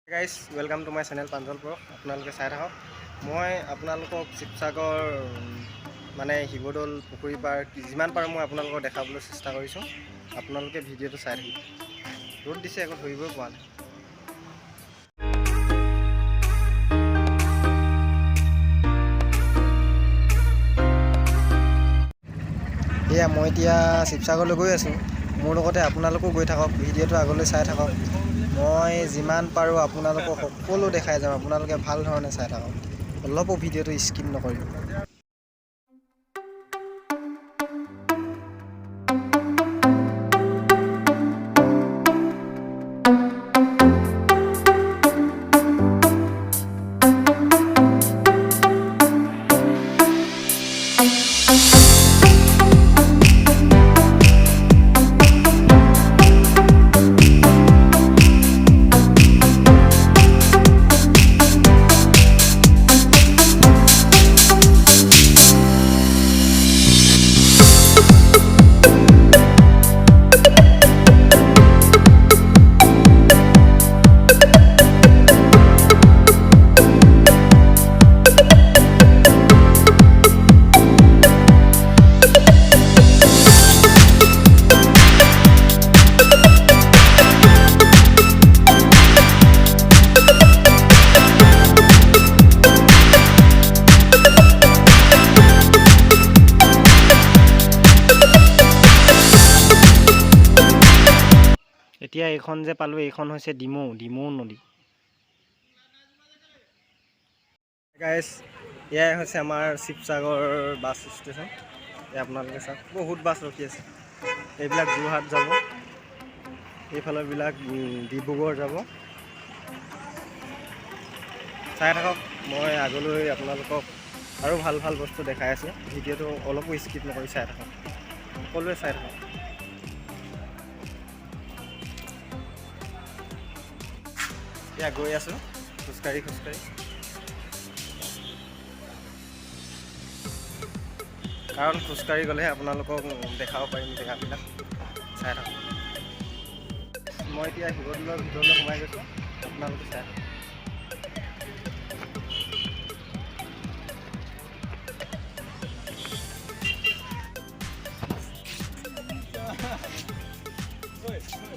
Guys, welcome to my channel Pranjal Parakh. আপোনালোকে চাই থাকক। মই আপোনালোকক শিৱসাগৰ মানে শিৱদৌল, পুখুৰী পাৰ যিমান পাৰোঁ মই আপোনালোকক দেখাবলৈ চেষ্টা কৰিছোঁ। আপোনালোকে ভিডিঅ'টো চাই থাকিব। ৰ'দ দিছে, একো ধৰিবই পৰা নাই। এয়া মই এতিয়া শিৱসাগৰলৈ গৈ আছোঁ। মোৰ লগতে আপোনালোকো গৈ থাকক, ভিডিঅ'টো আগলৈ চাই থাকক। মই যিমান পাৰোঁ আপোনালোকক সকলো দেখাই যাম। আপোনালোকে ভাল ধৰণে চাই থাকক, অলপো ভিডিঅ'টো স্কিপ নকৰিব। এতিয়া এইখন যে পালোঁ, এইখন হৈছে ডিমৌ ডিমৌ নদী। গাইজ, এয়াই হৈছে আমাৰ শিৱসাগৰ বাছ ষ্টেচন। এয়া আপোনালোকে চাওক, বহুত বাছ ৰখি আছে। এইবিলাক যোৰহাট যাব, এইফালৰবিলাক ডিব্ৰুগড় যাব। চাই থাকক, মই আগলৈ আপোনালোকক আৰু ভাল ভাল বস্তু দেখাই আছোঁ। ভিডিঅ'টো অলপো স্কিপ নকৰি চাই থাকক, সকলোৱে চাই থাকক। এতিয়া গৈ আছোঁ খোজকাঢ়ি খোজকাঢ়ি, কাৰণ খোজকাঢ়ি গ'লেহে আপোনালোকক দেখাব পাৰিম জেগাবিলাক। চাই থাকক। মই এতিয়া শিৱদৌলৰ ভিতৰলৈ সোমাই গৈছোঁ, আপোনালোকে চাই থাকক।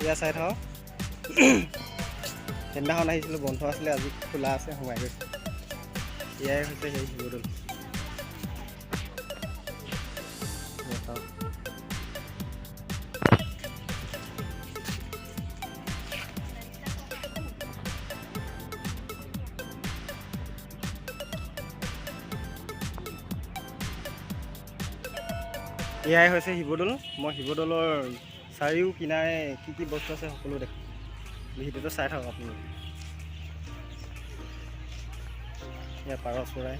এয়া চাই থাকক। সেইদিনাখন আহিছিলোঁ, বন্ধ আছিলে, আজি খোলা আছে, সোমাই গৈছোঁ। এয়াই হৈছে সেই শিৱদৌল। এয়া চাওক। এয়াই হৈছে শিৱদৌল। মই শিৱদৌলৰ চাৰিও কিনাৰে কি কি বস্তু আছে সকলো দেখাম। ভিডিঅ'টো চাই থাকক আপোনালোকে। এয়া পাৰ চৰাই।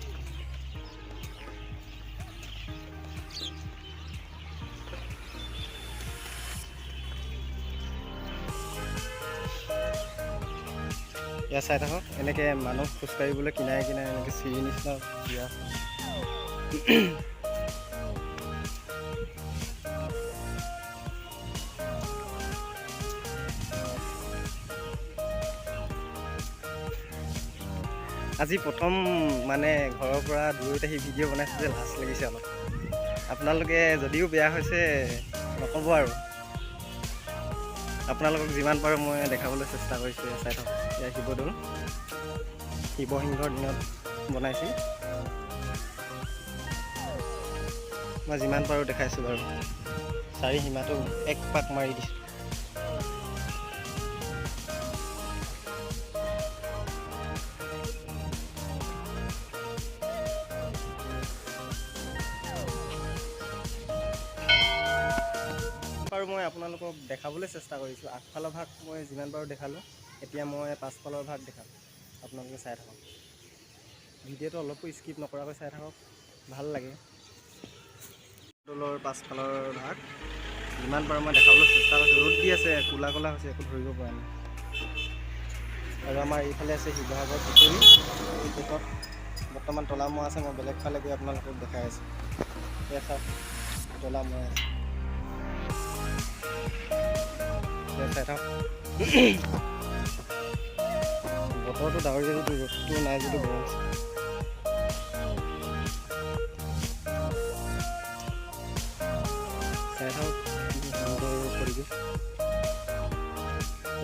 এয়া চাই থাকক, এনেকৈ মানুহ খোজকাঢ়িবলৈ কিনাৰে কিনাৰে এনেকৈ চিৰি নিচিনা দিয়া আছে। আজি প্ৰথম মানে ঘৰৰ পৰা দূৰৈত আহি ভিডিঅ' বনাইছোঁ যে লাজ লাগিছে অলপ। আপোনালোকে যদিও বেয়া হৈছে নক'ব আৰু। আপোনালোকক যিমান পাৰোঁ মই দেখাবলৈ চেষ্টা কৰিছোঁ। এয়া চাই থাকক, এয়া শিৱদৌল, শিৱসিংহৰ দিনত বনাইছিল। মই যিমান পাৰোঁ দেখাইছোঁ বাৰু। চাৰি সীমাটো এক পাক মাৰি দিছোঁ। বাৰু, মই আপোনালোকক দেখাবলৈ চেষ্টা কৰিছোঁ। আগফালৰ ভাগ মই যিমান পাৰোঁ দেখালোঁ, এতিয়া মই পাছফালৰ ভাগ দেখাম। আপোনালোকে চাই থাকক, ভিডিঅ'টো অলপো স্কিপ নকৰাকৈ চাই থাকক, ভাল লাগে। দৌলৰ পাছফালৰ ভাগ যিমান পাৰোঁ মই দেখাবলৈ চেষ্টা কৰিছোঁ। ৰ'দ দি আছে, ক'লা ক'লা হৈছে, একো ধৰিব পৰা নাই। আৰু আমাৰ এইফালে আছে শিৱসাগৰ পুখুৰী। এই গেটত বৰ্তমান তলা মৰা আছে। মই বেলেগ ফালে গৈ আপোনালোকক দেখাই আছোঁ। এয়া চাওক, তলা মৰা আছে। এয়া চাই থাকক। বতৰটো ডাৱৰীয়া যদিও ৰ'দটো নাই যদিও গৰম আছে। চাই থাকক কি সুন্দৰ পৰিৱেশ।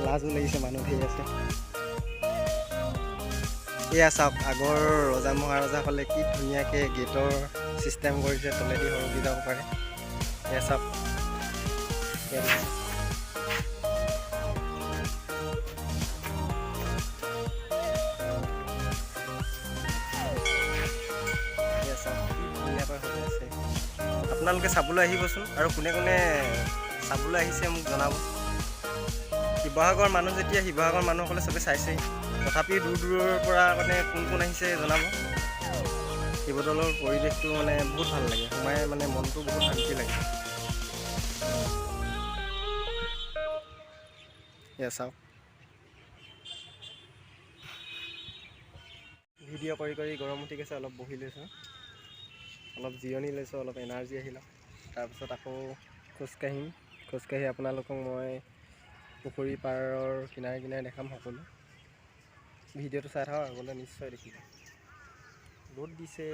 লাজো লাগিছে, মানুহ ধেৰ আছে। এয়া চাওক, আগৰ ৰজা মহাৰজাসকলে কি ধুনীয়াকৈ গেটৰ ছিষ্টেম কৰিছে, তলেদি সৰকি যাব পাৰে। এয়া চাওক, এয়া দেখিছে। এয়া চাওক কি ধুনীয়াকৈ সজাইছে। আপোনালোকে চাবলৈ আহিবচোন, আৰু কোনে কোনে চাবলৈ আহিছে মোক জনাব। শিৱসাগৰ মানুহ যেতিয়া, শিৱসাগৰ মানুহসকলে চবে চাইছেই, তথাপিও দূৰ দূৰৰ পৰা মানে কোন কোন আহিছে জনাব। শিৱদৌলৰ পৰিৱেশটো মানে বহুত ভাল লাগে, সোমাই মানে মনটো বহুত শান্তি লাগে। এয়া চাওক, ভিডিঅ' কৰি কৰি গৰম উঠি গৈছে, অলপ বহি লৈছোঁ, অলপ জিৰণি লৈছোঁ, অলপ এনাৰ্জি আহিল। তাৰপিছত আকৌ খোজকাঢ়িম। খোজকাঢ়ি আপোনালোকক মই পুখুৰী পাৰৰ কিনাৰে কিনাৰে দেখাম সকলো। ভিডিঅ'টো চাই থাকক, আগলৈ নিশ্চয় দেখিব। ৰ'দ দিছে।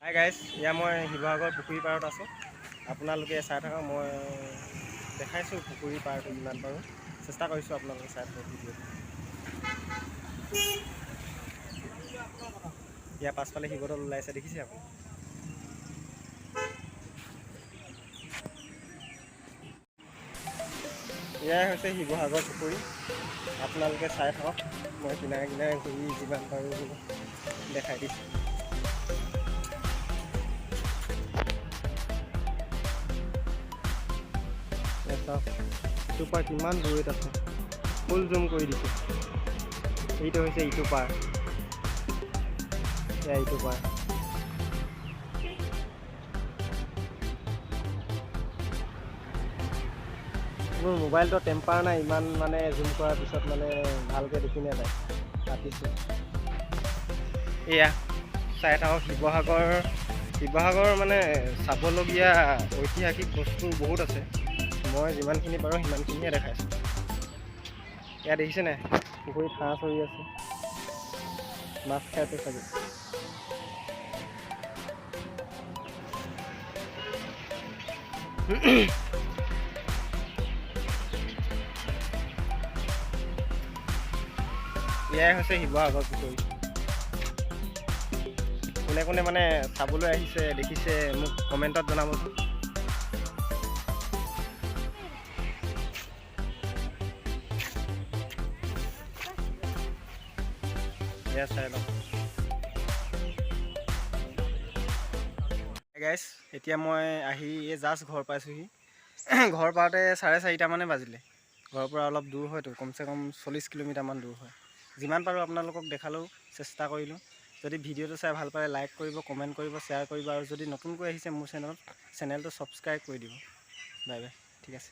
হাই গাইজ, এয়া মই শিৱসাগৰ পুখুৰী পাৰত আছোঁ। আপোনালোকে চাই থাকক, মই দেখাইছোঁ পুখুৰী পাৰটো যিমান পাৰোঁ চেষ্টা কৰিছোঁ, আপোনালোকে চাই থাকক ভিডিঅ'টো। ইয়াৰ পাছফালে শিৱদৌল ওলাইছে, দেখিছে আপুনি? এয়াই হৈছে শিৱসাগৰ পুখুৰী। আপোনালোকে চাই থাকক, মই কিনাৰে কিনাৰে ঘূৰি যিমান পাৰোঁ দেখাই দিছোঁ। এয়া চাওক, ইটো পাৰ কিমান দূৰৈত আছে, ফুল জুম কৰি দিছোঁ। এইটো হৈছে ইটো পাৰ, এয়া ইটো পাৰ। মোৰ মোবাইলটোৰ টেম্পাৰ নাই, ইমান মানে জুম কৰাৰ পিছত মানে ভালকৈ দেখি নাপায়, কাটিছোঁ। এয়া চাই থাকক, শিৱসাগৰ মানে চাবলগীয়া ঐতিহাসিক বস্তু বহুত আছে। মই যিমানখিনি পাৰোঁ সিমানখিনিয়ে দেখাইছোঁ। এয়া দেখিছেনে পুখুৰীত হাঁহ চৰি আছে, মাছ খাইছে চাগে। এয়াই হৈছে শিৱসাগৰ পুখুৰী। কোনে কোনে মানে চাবলৈ আহিছে, দেখিছে, মোক কমেণ্টত জনাবচোন। এয়া চাই লওক গাইছ। এতিয়া মই আহি এই জাষ্ট ঘৰ পাইছোঁহি। ঘৰ পাওঁতে 4:30 মানে বাজিলে। ঘৰৰ পৰা অলপ দূৰ হয়তো, কমচে কম 40 কিলোমিটাৰমান দূৰ হয়। যিমান পাৰোঁ আপোনালোকক দেখালেও চেষ্টা কৰিলোঁ। যদি ভিডিঅ'টো চাই ভাল পালে লাইক কৰিব, কমেণ্ট কৰিব, শ্বেয়াৰ কৰিব, আৰু যদি নতুনকৈ আহিছে মোৰ চেনেলত, চেনেলটো ছাবস্ক্ৰাইব কৰি দিব। বাই বাই, ঠিক আছে।